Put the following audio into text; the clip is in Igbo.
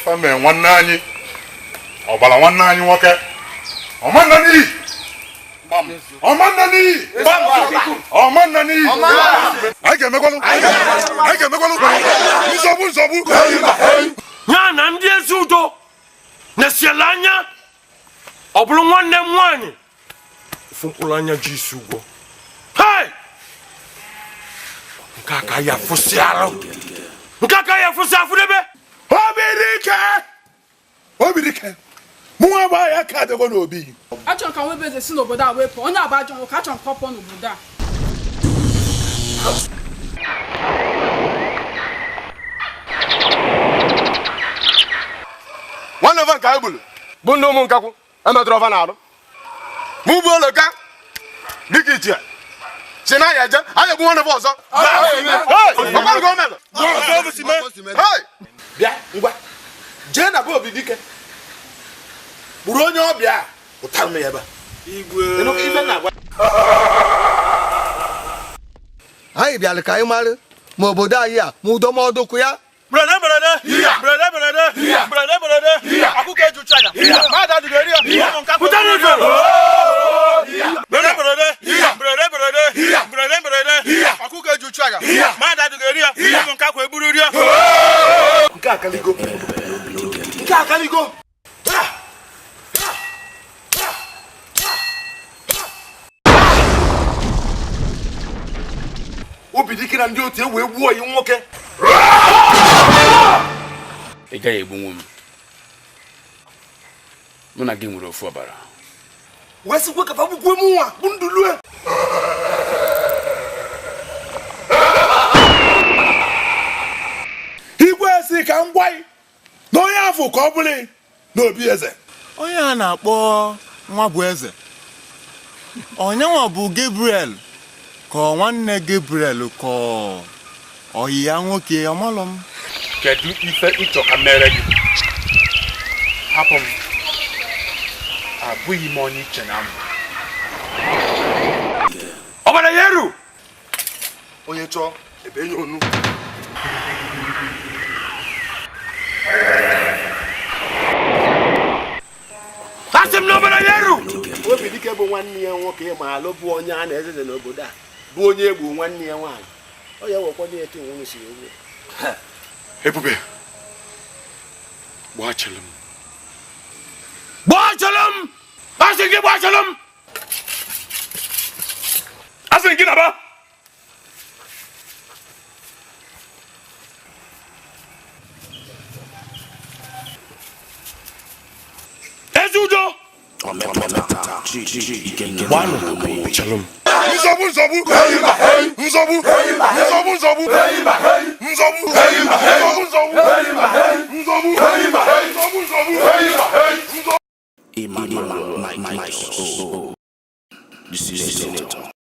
Ife mee nwanne anyị, ọbara nwanne anyị nwoke, ọmanna n'iyi, ọmanna n'iyi, ọmanna n'iyi. Anyị ga-emekwalụ, anyị ga-emekwalụ nzọgbu nzọgbu. Ya na ndị ezi udo na-esiela anya, ọ bụrụ nwanne m nwaanyị ofu mkpụrụ anya ji isi ụgwọ. Hey! Nke a ka ya fụsị arụ, nke a ka ya fụsị afụdebe. Obirike, Obirike, mụnwa bụ ahịa ka adịgo n'obi. Achọrọ ka Nwebeze si n'obodo a wepụ onye agba ajọ nwoke, achọrọ ka ọ pụọ n'obodo a. Nwanne fa nke anyị gburu bụ ndị ụmụ nkakwụ emetụrụ ọfa na-arụ mụ bụ oloka dịka ichie si na ya eje anyị egbu nwanne fa ọzọ. Bịa ngwa, jee na be Obidike kpụrụ onye ọbịa pụtara m ya ebe a. Anyị bịara ka anyị mara ma obodo anyị a ma udo ma ọdụkụ ya. Nke akaligo, nke akaligo. Obidike na ndị otu e wee gbuo oyi nwoke. Ị gaghị egbunwu m, mụ na gị nwere ofu ọbara. Wee sịkwa ka fa gbukwuo m nwa bụ ndulue. Igwe si ka m gwa na onye afọ ka ọ bụla n'obi eze. Onye a na-akpọ nwa bụ eze, onyenwa bụ Gabriel ka ọ nwanne Gabriel ka ọyị ya nwoke ọmalụ m. Kedu ife ịchọ ka mere gị? Hapụ m, abụghị m onye iche na mbụ. Ọbara ya eru. Onye chọọ ebe enye onu. Asị m na ọbara ya eru. Obidike bụ nwanne ya nwoke ma alụ bụ onye a na-ezeze n'obodo a bụ onye egbu nwanne ya nwaanyị. Ọ ya wekwa ndị etu nwunye si egbu. Ebube, gbachịlụ m, gbachịlụ m, asị gị gbachịlụ m, asị gị naba. Ezi udo. Gbanụ, chelụ m. Nzọgbu nzọgbu, nzọgbu nzọgbu nzọgbu, nzọgbu nzọgbu nzọgbu, nzọgbu nzọgbu nzọgbu. Emmanuel Michael, the senator.